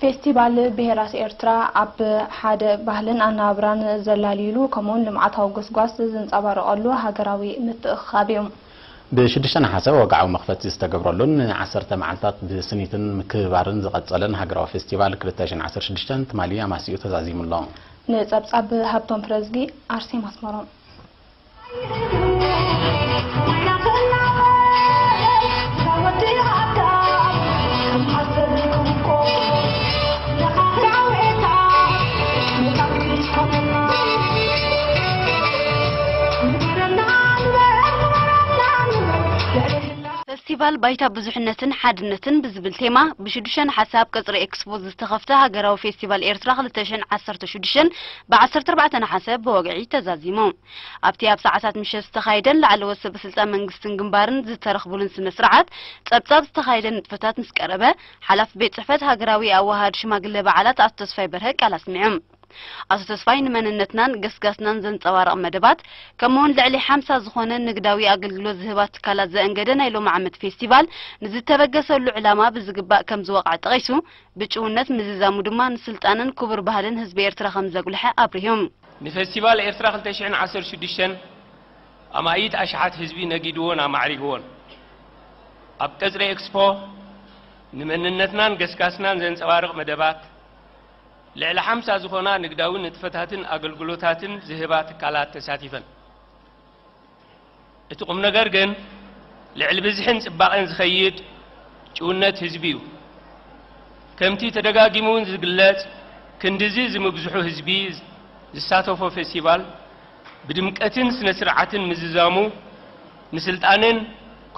ፌስቲቫል ብሄራት ኤርትራ ኣብ ሓደ ባህልን ኣነባብራን ዘላልይሉ፣ ከምኡውን ልምዓታዊ ጎስጓስ ዝንጸባረቐሉ ሃገራዊ ምትእኽኻብ እዩ። ብሽዱሽተ ነሓሰ ወግዓዊ መኽፈቲ ዝተገብረሉን ንዓሰርተ መዓልታት ብስኒትን ምክብባርን ዝቐጸለን ሃገራዊ ፌስቲቫል ክልተ ሽሕን ዓሰርተ ሽዱሽተን ትማሊ ኣማሲኡ ተዛዚሙ ኣሎ። ንጸብጻብ ሃብቶም ፍረዝጊ፣ ኣርሴማ ኣስመሮም። ፈስቲቫል ባይታ ብዙሕነትን ሓድነትን ብዝብል ቴማ ብሽዱሽተ ነሓሰ ኣብ ቀጽሪ ኤክስፖ ዝተኸፍተ ሃገራዊ ፌስቲቫል ኤርትራ ክልተ ሽሕን ዓሰርተ ሽዱሽተን ብ ዓሰርተ ኣርባዕተ ነሓሰ ብወግዒ ተዛዚሙ። ኣብቲ ኣብ ሰዓታት ምሸት ዝተኻየደን ላዕለዎት ሰበ ስልጣን መንግስትን ግንባርን ዝተረኽቡሉን ስነ ስርዓት፣ ጸብጻብ ዝተኻየደ ንጥፈታት ምስ ቀረበ፣ ሓላፊ ቤት ጽሕፈት ሃገራዊ ኣዋሃድ ሽማግለ በዓላት ኣቶ ተስፋይ በርሀ ቃል ኣስሚዖም። ኣቶ ተስፋይ፣ ንመንነትናን ገስጋስናን ዘንጸባርቕ መደባት፣ ከምኡውን ልዕሊ ሓምሳ ዝኾነ ንግዳዊ ኣገልግሎት ዝህባ ትካላት ዘእንገደ ናይ ሎሚ ዓመት ፌስቲቫል ንዝተበገሰሉ ዕላማ ብዝግባእ ከም ዝወቕዐ ጠቒሱ፣ ብጭውነት ምዝዛሙ ድማ ንስልጣንን ክቡር ባህልን ህዝቢ ኤርትራ ከም ዘጉልሐ ኣብሪሁ። ንፌስቲቫል ኤርትራ ክልተ ሽሕን ዓሰርተ ሽዱሽተን ኣማኢት ኣሽሓት ህዝቢ ነጊድዎን ኣማዕሪግዎን። ኣብ ቀጽሪ ኤክስፖ ንመንነትናን ገስጋስናን ዘንጸባርቕ መደባት፣ ልዕሊ ሓምሳ ዝኾና ንግዳዊ ንጥፈታትን ኣገልግሎታትን ዝህባ ትካላት ተሳቲፈን። እቲ ቁም ነገር ግን ልዕሊ ብዝሕን ጽባቐን ዝኸይድ ጭውነት ህዝቢ እዩ። ከምቲ ተደጋጊሙ እውን ዝግለጽ፣ ክንድዚ ዝምብዝሑ ህዝቢ ዝሳተፎ ፌስቲቫል ብድምቀትን ስነ ስርዓትን ምዝዛሙ ንስልጣንን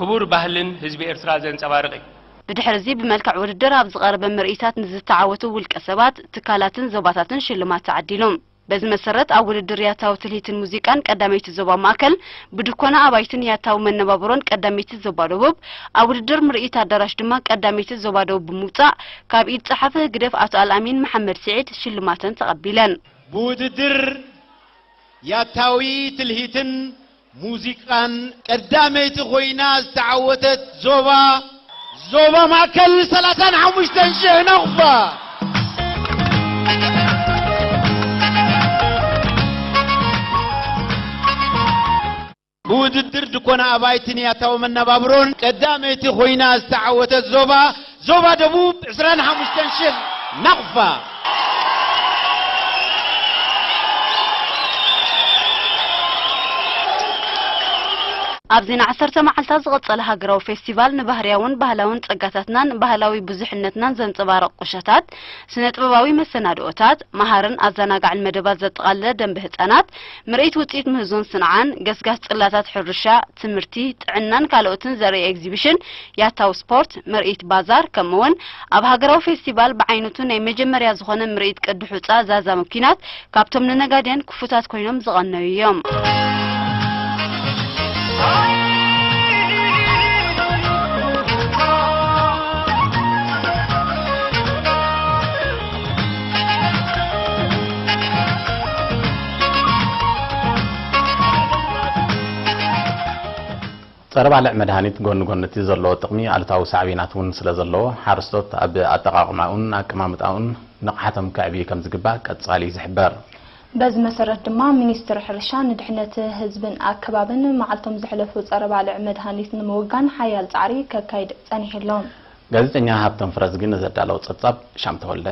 ክቡር ባህልን ህዝቢ ኤርትራ ዘንጸባርቕ እዩ። ብድሕሪ እዚ ብመልክዕ ውድድር ኣብ ዝቐረበ ምርኢታት ንዝተዓወቱ ውልቀ ሰባት፣ ትካላትን ዞባታትን ሽልማት ተዓዲሉ። በዚ መሰረት ኣብ ውድድር ያታዊ ትልሂትን ሙዚቃን ቀዳመይቲ ዞባ ማእከል፣ ብድኮና ኣባይትን ያታዊ መነባብሮን ቀዳመይቲ ዞባ ደቡብ፣ ኣብ ውድድር ምርኢት ኣዳራሽ ድማ ቀዳመይቲ ዞባ ደቡብ ብምውጻእ፣ ካብ ኢድ ጸሓፊ ህግደፍ ኣቶ ኣልኣሚን መሓመድ ስዒድ ሽልማተን ተቐቢለን። ብውድድር ያታዊ ትልሂትን ሙዚቃን ቀዳመይቲ ኮይና ዝተዓወተት ዞባ፣ ዞባ ማእከል ሰላሳን ሓሙሽተን ሽሕ ናቕፋ። ብውድድር ድኮና ኣባይትን ያታዊ መነባብሮን ቀዳመይቲ ኮይና ዝተዓወተት ዞባ፣ ዞባ ደቡብ ዕስራን ሓሙሽተን ሽሕ ናቕፋ። ኣብዚ ንዓሰርተ መዓልታት ዝቐጸለ ሃገራዊ ፌስቲቫል ንባህርያውን ባህላውን ጸጋታትናን ባህላዊ ብዙሕነትናን ዘንጸባርቕ ቁሸታት፣ ስነ ጥበባዊ መሰናድኦታት፣ መሃርን ኣዘናጋዕን መደባት ዘጠቓለለ ደንበ ህጻናት፣ ምርኢት ውጽኢት ምህዞን ስንዓን፣ ገስጋስ ጽላታት ሕርሻ፣ ትምህርቲ፣ ጥዕናን ካልኦትን ዘርኢ ኤግዚቢሽን፣ ያታዊ ስፖርት፣ ምርኢት ባዛር፣ ከምኡውን ኣብ ሃገራዊ ፌስቲቫል ብዓይነቱ ናይ መጀመርያ ዝኾነ ምርኢት ቅዲ ሑጻ ዛዛ መኪናት ካብቶም ንነጋድያን ክፉታት ኮይኖም ዝቐነዩ እዮም። ጸረ ባልዕ መድሃኒት ጎኒ ጎኒ እቲ ዘለዎ ጥቕሚ ኣሉታዊ ሳዕቤናት እውን ስለ ዘለዎ፣ ሓረስቶት ኣብ ኣጠቓቕማኡን ኣቀማምጣኡን ንቕሓቶም ከዕብዩ ከም ዝግባእ ቀጻሊ እዩ ዝሕበር። በዚ መሰረት ድማ ሚኒስትሪ ሕርሻ ንድሕነት ህዝብን ኣከባብን መዓልቶም ዘሕለፉ ጸረ ባልዕ መድሃኒት ንምውጋን ሓያል ጻዕሪ ከካይድ ጸኒሑ ኣሎ። ጋዜጠኛ ሃብቶም ፍረዝጊ ንዘዳለዎ ጸብጻብ ሻም ተወልደ።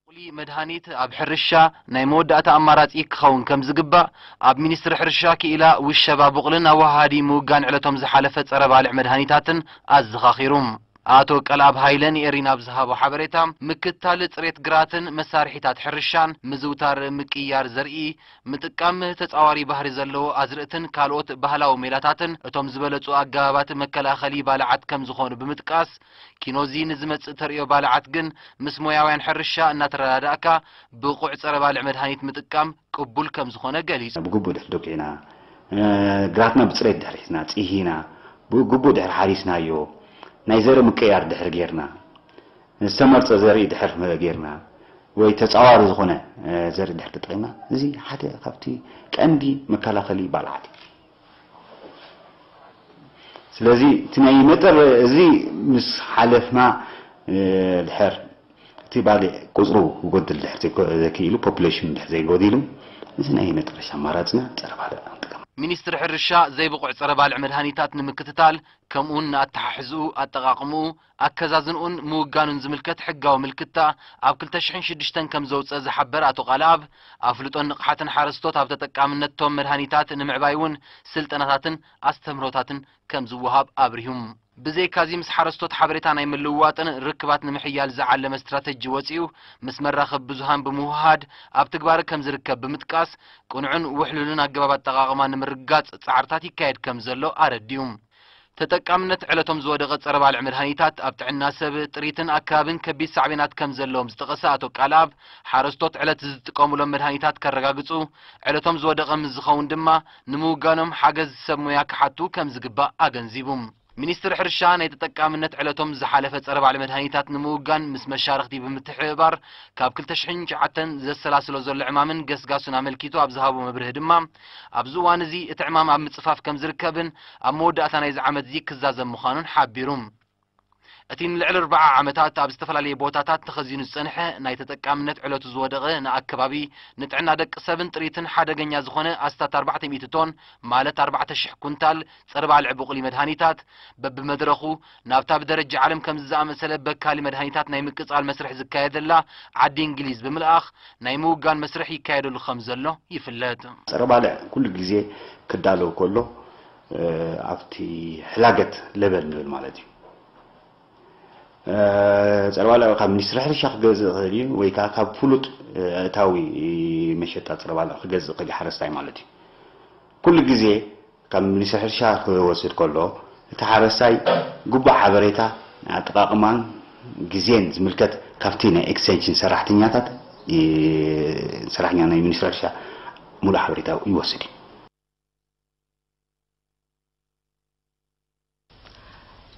ቡቕሊ መድሃኒት ኣብ ሕርሻ ናይ መወዳእታ ኣማራጺ ክኸውን ከም ዝግባእ ኣብ ሚኒስትሪ ሕርሻ ክኢላ ውሸባ ቡቕልን ኣወሃሃዲ ምውጋን ዕለቶም ዝሓለፈ ጸረ ባልዕ መድሃኒታትን ኣዘኻኺሩ። ኣቶ ቀልኣብ ሃይለ ንኤሪና ኣብ ዝሃቦ ሓበሬታ፣ ምክታል ጽሬት ግራትን መሳርሒታት ሕርሻን፣ ምዝውታር ምቅያር ዘርኢ፣ ምጥቃም ተጻዋሪ ባህሪ ዘለዎ ኣዝርእትን ካልኦት ባህላዊ ሜላታትን እቶም ዝበለጹ ኣገባባት መከላኸሊ ባልዓት ከም ዝኾኑ ብምጥቃስ፣ ኪኖዚ ንዝመጽእ ተርእዮ ባልዓት ግን ምስ ሞያውያን ሕርሻ እናተረዳዳእካ ብቑዕ ጸረ ባልዕ መድሃኒት ምጥቃም ቅቡል ከም ዝኾነ ገሊጹ። ብግቡእ ድሕሪ ደቂዕና፣ እ፣ ግራትና ብጽሬት ድሕሪ ሒዝና፣ ጽሂና፣ ብግቡእ ድሕሪ ሓሪስናዮ፣ ናይ ዘርኢ ምቅያር ድሕሪ ጌርና፣ ዝተመርጸ ዘርኢ ድሕሪ ጌርና፣ ወይ ተጻዋሪ ዝኾነ፣ እ፣ ዘርኢ ድሕሪ ተጠቒምና፣ እዚ ሓደ ካብቲ ቀንዲ መከላኸሊ ባልዓት እዩ። ስለዚ እቲ ናይ መጠር እዚ ምስ ሓለፍና፣ እ፣ ድሕር እቲ ባልዕ ቁፅሩ ክጎድል ድሕር ዘይኮ-፣ ዘይክኢሉ፣ ፖፑሌሽኑ ድሕር ዘይጎዲሉ፣ እዚ ናይ መጨረሻ ኣማራፅና ፀረ ባልዕ ንጥቀም። ሚኒስትሪ ሕርሻ ዘይብቑዕ ፀረ ባልዕ መድሃኒታት ንምክትታል፣ ከምኡውን ንኣተሓሕዝኡ፣ ኣጠቓቕምኡ፣ ኣከዛዝንኡን ምውጋኑን ዝምልከት ሕጋዊ ምልክታ ኣብ ክልተ ሽሕን ሽዱሽተን ከም ዘውፀ ዝሓበር ኣቶ ቃልኣብ፣ ኣፍልጦን ንቕሓትን ሓረስቶት ኣብ ተጠቃምነትቶም መድሃኒታት ንምዕባይ እውን ስልጠናታትን ኣስተምህሮታትን ከም ዝወሃብ ኣብሪሁም። ብዘይካዚ ምስ ሓረስቶት ሓበሬታ ናይ ምልውዋጥን ርክባት ንምሕያል ዝዓለመ ስትራተጂ ወፂኡ ምስ መራኸብ ብዙሃን ብምውህሃድ ኣብ ትግባረ ከም ዝርከብ ብምጥቃስ፣ ቅኑዕን ውሕሉልን ኣገባብ ኣጠቓቕማ ንምርግጋፅ ፃዕርታት ይካየድ ከም ዘሎ ኣረዲኡ። ተጠቃምነት ዕለቶም ዝወደቐ ጸረ ባልዕ መድሃኒታት ኣብ ጥዕና ሰብ፣ ጥሪትን ኣከባብን ከቢድ ሳዕቤናት ከም ዘለዎም ዝጠቐሰ ኣቶ ቃልኣብ፣ ሓረስቶት ዕለት ዝጥቀሙሎም መድሃኒታት ከረጋግጹ፣ ዕለቶም ዝወደቐ ምስ ዝኸውን ድማ ንምውጋኖም ሓገዝ ሰብ ሞያ ክሓቱ ከም ዝግባእ ኣገንዚቡ። ሚኒስትሪ ሕርሻ ናይ ተጠቃምነት ዕለቶም ዝሓለፈ ጸረ ባልዕ መድሃኒታት ንምውጋን ምስ መሻርኽቲ ብምትሕብባር ካብ ክልተ ሽሕን ትሽዓተን ዘሰላስሎ ዘሎ ዕማምን ገስጋሱን ኣመልኪቱ ኣብ ዝሃቦ መብርሂ ድማ፣ ኣብዚ እዋን እዚ እቲ ዕማም ኣብ ምጽፋፍ ከም ዝርከብን ኣብ መወዳእታ ናይዚ ዓመት እዚ ክዛዘም ምዃኑን ሓቢሩ። እቲ ንልዕሊ ኣርብዓ ዓመታት ኣብ ዝተፈላለየ ቦታታት ተኸዚኑ ዝጸንሐ ናይ ተጠቃምነት ዕለቱ ዝወደቐ፣ ንኣከባቢ፣ ንጥዕና ደቂ ሰብን ጥሪትን ሓደገኛ ዝኾነ ኣስታት ኣርባዕተ ሚእቲ ቶን፣ ማለት ኣርባዕተ ሽሕ ኩንታል፣ ጸረ ባልዕ ብቑሊ መድሃኒታት፣ በብመድረኹ ናብታ ብደረጃ ዓለም ከምዚ ዝኣመሰለ በካሊ መድሃኒታት ናይ ምቅጻል መስርሕ ዝካየደላ ዓዲ እንግሊዝ ብምልኣኽ ናይ ምውጋን መስርሕ ይካየደሉ ከም ዘሎ ይፍለጥ። ጸረ ባልዕ ኩሉ ግዜ ክዳለው ከሎ፣ እ፣ ኣብቲ ሕላገት ለበል ንብል ማለት እዩ። እ፣ ጸረ ባልዕ ካብ ሚኒስትሪ ሕርሻ ክገዝእ ይኽእል እዩ፣ ወይ ከዓ ካብ ፍሉጥ፣ እ፣ እታዊ መሸጣ ጸረ ባልዕ ክገዝእ ይኽእል እዩ ሓረስታይ ማለት እዩ። ኩሉ ግዜ ካብ ሚኒስትሪ ሕርሻ ክወስድ ከሎ፣ እቲ ሓረስታይ ግቡእ ሓበሬታ ኣጠቓቕማን ግዜን ዝምልከት ካብቲ ናይ ኤክስቴንሽን ሰራሕተኛታት ይ-፣ ሰራሕተኛ ናይ ሚኒስትሪ ሕርሻ ሙሉእ ሓበሬታ ይወስድ እዩ።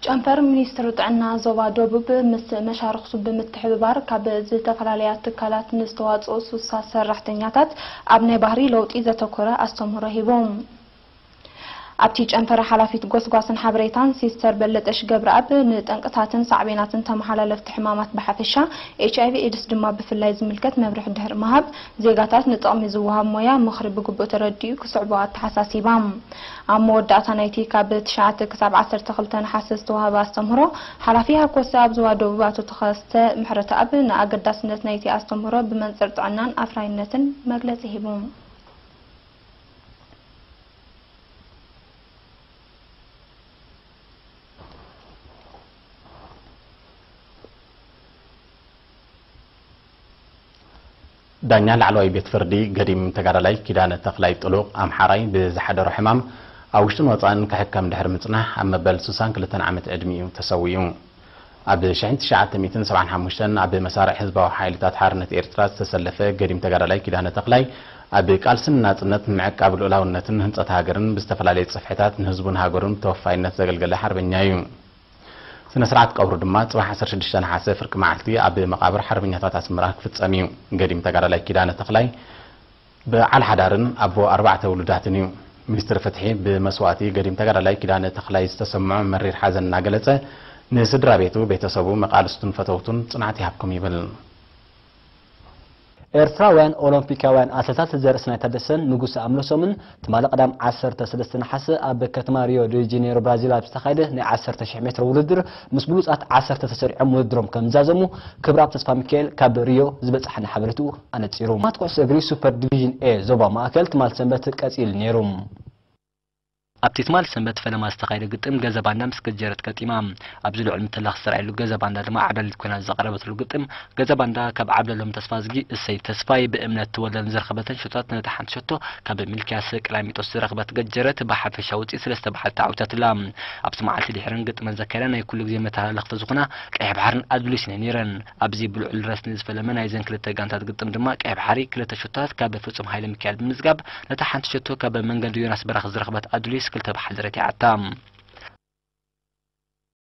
ጨንፈር ሚኒስትሪ ጥዕና ዞባ ደቡብ ምስ መሻርኽቱ ብምትሕብባር ካብ ዝተፈላለያ ትካላት ንዝተዋፅኡ ሱሳ ሰራሕተኛታት ኣብ ናይ ባህሪ ለውጢ ዘተኮረ ኣስተምህሮ ሂቦም። ኣብቲ ጨንፈር ሓላፊት ጎስጓስን ሓበሬታን ሲስተር በለጠሽ ገብረኣብ ንጠንቅታትን ሳዕቤናትን ተመሓላለፍቲ ሕማማት ብሓፈሻ ኤች ኣይ ቪ ኤድስ ድማ ብፍላይ ዝምልከት መብርሒ ድሕሪ ምሃብ ዜጋታት ንጥቕሚ ዝወሃብ ሞያ ምኽሪ ብግቡእ ተረዲኡ ክስዕቦ ኣተሓሳሲባ። ኣብ መወዳእታ ናይቲ ካብ ትሽዓተ ክሳብ ዓሰርተ ክልተ ነሓሰ ዝተዋህበ ኣስተምህሮ ሓላፊ ሃኮሰ ኣብ ዞባ ደቡብ ኣቶ ተኸስተ ምሕረተኣብ ንኣገዳስነት ናይቲ ኣስተምህሮ ብመንፅር ጥዕናን ኣፍራይነትን መግለፂ ሂቡ። ዳኛ ላዕለዋይ ቤት ፍርዲ ገዲም ተጋዳላይ ኪዳነ ተኽላይ ጥሉቕ ኣምሓራይ ብዝሓደሮ ሕማም ኣብ ውሽጥን ወፃእን ክሕከም ድሕሪ ምፅናሕ ኣብ መበል ስሳን ክልተን ዓመት ዕድሚኡ ተሰዊኡ። ኣብ ሽሕን ትሽዓተ ሚእትን ሰብዓን ሓሙሽተን ኣብ መሳርዕ ህዝባዊ ሓይልታት ሓርነት ኤርትራ ዝተሰለፈ ገዲም ተጋዳላይ ኪዳነ ተኽላይ ኣብ ቃልስን ናጽነት ምዕቃብ ልኡላውነትን ህንጸት ሃገርን ብዝተፈላለየ ጽፍሕታት ንህዝቡን ሃገሩን ብተወፋይነት ዘገልገለ ሓርበኛ እዩ። ስነ ስርዓት ቀብሩ ድማ ጽባሕ ዓሰርተ ሽዱሽተ ነሓሰ ፍርቂ መዓልቲ ኣብ መቓብር ሓርበኛታት ኣስመራ ክፍጸም እዩ። ገዲም ተጋዳላይ ኪዳነ ተኽላይ በዓል ሓዳርን ኣቦ ኣርባዕተ ውሉዳትን እዩ። ሚኒስትሪ ፍትሒ ብመስዋእቲ ገዲም ተጋዳላይ ኪዳነ ተኽላይ ዝተሰምዖ መሪር ሓዘን እናገለጸ፣ ንስድራ ቤቱ፣ ቤተሰቡ፣ መቓልስቱን ፈተውቱን ጽንዓት ይሃብኩም ይብል። ኤርትራውያን ኦሎምፒካውያን ኣትሌታት ዘርእስናይ ታደሰን ንጉሰ ኣምለሶምን ትማሊ ቀዳም ዓሰርተ ሰለስተ ነሓሰ ኣብ ከተማ ሪዮ ደ ጀኔሮ ብራዚል ኣብ ዝተኻየደ ናይ ዓሰርተ ሺሕ ሜትሮ ውድድር ምስ ብሉጻት ዓሰርተ ተሰሪዖም ውድድሮም ከም ዝዛዘሙ ክብረኣብ ተስፋሚካኤል ካብ ሪዮ ዝበጽሓና ሓበሬትኡ ኣነጺሩ። ማት ኩዕሶ እግሪ ሱፐር ዲቪዥን ኤ ዞባ ማእከል ትማል ሰንበት ቀጺሉ ነይሩ። ኣብቲ ትማል ሰንበት ፈለማ ዝተኻየደ ግጥም ገዘ ባንዳ ምስ ገጀረት ገጢማ። ኣብዚ ልዑል ምትላኽ ዝተራእየሉ ገዘ ባንዳ ድማ ዓብላሊት ኮይና ዝቐረበትሉ ግጥም ገዘ ባንዳ ካብ ዓብለሎም ተስፋዝጊ፣ እሰይ ተስፋይ፣ ብእምነት ትወልደን ዝረኸበተን ሸቶታት ነታ ሓንቲ ሸቶ ካብ ሚልክያስ ቀላሚጦስ ዝረኸበት ገጀረት ብሓፈሻ ውፅኢት ሰለስተ ብሓድ ተዓዊታትላ። ኣብቲ መዓልቲ ድሕረን ግጥመን ዘካየዳ ናይ ኩሉ ግዜ መተላለኽቲ ዝኾና ቀይሕ ባሕርን ኣዱሊስን እየን ነይረን። ኣብዚ ብልዑል ረስኒ ዝፈለመ ናይዘን ክልተ ጋንታት ግጥም ድማ ቀይሕ ባሕሪ ክልተ ሸቶታት ካብ ፍጹም ሃይለ ሚካኤል ብምዝጋብ ነታ ሓንቲ ሸቶ ካብ መንገዲ ዮናስ በራኺ ዝረኸበት ኣዱሊስ ክልተ ብሓደ ረቲዓታ።